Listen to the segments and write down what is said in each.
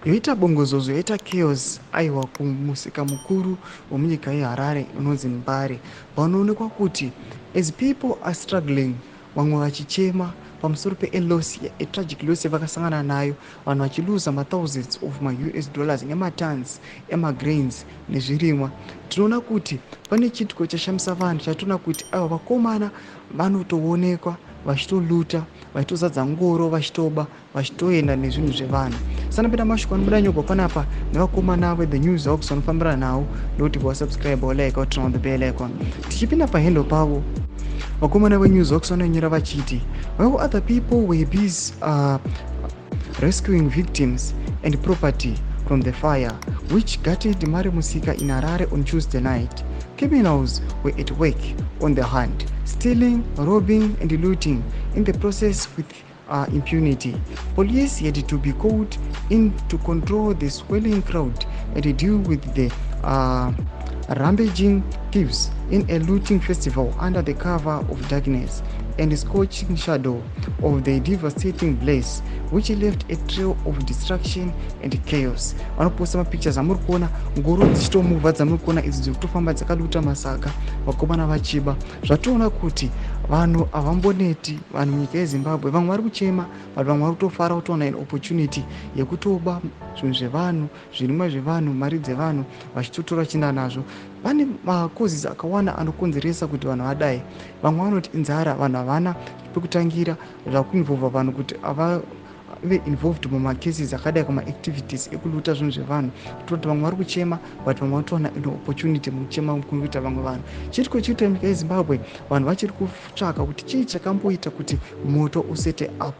Yoita bongozozo, yoita chaos, aiwa, kumusika mukuru wemunyika yeHarare unonzi Mbare, panoonekwa kuti as people are struggling, vamwe vachichema pamusoro peloss, atragic loss yavakasangana nayo, vanhu vachiluza mathousands of maUS dollars nematons emagrains nezvirimwa. Tinoona kuti pane chiitiko chashamisa vanhu, chatoona kuti aiwa, vakomana vanotoonekwa vachitoluta, vachitozadza ngoro, vachitoba, vachitoenda nezvinhu zvevanhu. Sanapinda mashoko anobuda nyogwa panapa nevakomana veThe News Hawks vanofambira nhau, ndokuti wasubscribe, walike, waturn on the bell icon. Tichipinda pahandle pavo, vakomana veNews Hawks vanonyora vachiti, "While other people were busy rescuing victims and property from the fire which gutted Mari Musika in Harare on Tuesday night, criminals were at work on the hunt, stealing, robbing and looting in the process with impunity. Police had to be called in to control the swelling crowd and deal with the rampaging thieves in a looting festival under the cover of darkness and scorching shadow of the devastating blaze, which left a trail of destruction and chaos." Vanoposta mapictures amuri kuona, ngoro dzichitomuvha dzamuri kuona idzi, dziri kutofamba dzakaluta masaga, vakomana vachiba. Zvatoona kuti vanhu havamboneti. Vanhu munyika yeZimbabwe, vamwe vari kuchema, but vamwe vari kutofara kutoona an opportunity yekutoba zvinhu zvevanhu, zvirimwa zvevanhu, mari dzevanhu, vachitotora vachienda nazvo. Pane macauses akawanda anokonzeresa kuti vanhu vadai. Vamwe vanoti inzara, vanhu havana pekutangira, zvakuinvolva vanhu kuti ve involved mumacases akadai, kumaactivities ekuluta zvinhu zvevanhu. Kutoti vamwe vari kuchema, but vamwe vatowana ino opportunity mukuchema kunoita vamwe vanhu. Chiitiko chiita munyika yeZimbabwe, vanhu vachiri kutsvaka kuti chii chakamboita kuti moto usete up.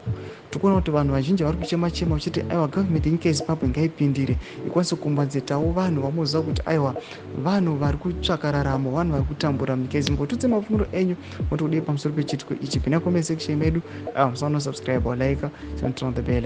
Tikuona kuti vanhu vazhinji vari kuchema chema vachiti aiwa, government yenyika yeZimbabwe ngaipindire, ikwanise kucompensatawo vanhu vamoziva kuti aiwa, vanhu vari kutsvaka raramo, vanhu vari kutambura munyika yeZimbabwe. Tutse mafungiro enyu, moti kudii pamusoro pechiitiko ichi? Pinda comment section medu. Musaona subscribe, like, turn on the bell.